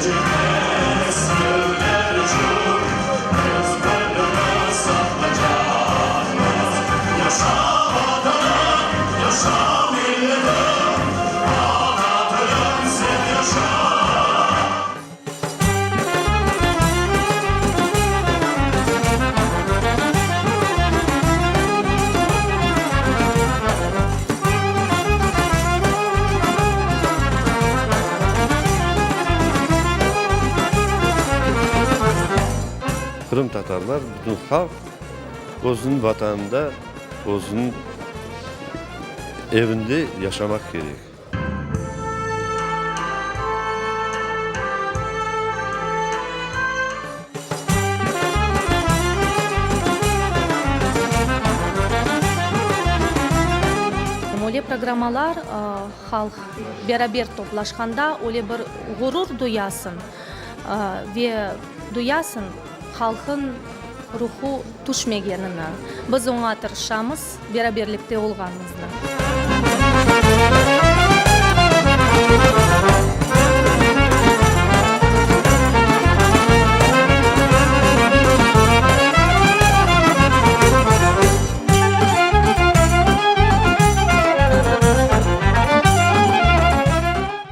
Kelecek nesiller içün biz birlikni saqlaycaqmız. Yaşa Vatanım, yaşa milletim, Ana tilim, sen yaşa! Qırımtatarlar, bütün halq özüniñ Vatanında, özüniñ evinde yaşamaq kerek. Öyle programmalar halq beraber toplaşqanda öyle bir ğurur duyasıñ ve duyasıñ halqıñ ruhu tüşmegenini. Biz oña tırışamız, beraberlikte olğanımıznı.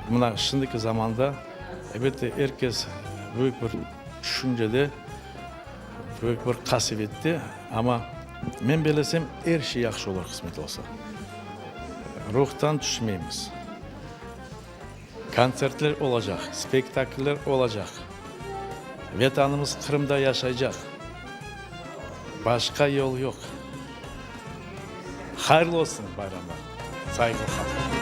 Mına şimdiki zamanda, elbette, er kes büyük bir tüşüncede, Büyük bir qasevette, amma men belesem, er şey yahşı olur, qısmet olsa. Ruhtan tüşmeymiz. Kontsertler olacaq, spektakller olacaq. Vetanımız Qırımda yaşaycaq. Başqa yol yoq. Hayırlı olsun bayramlar, sayğılı halqım!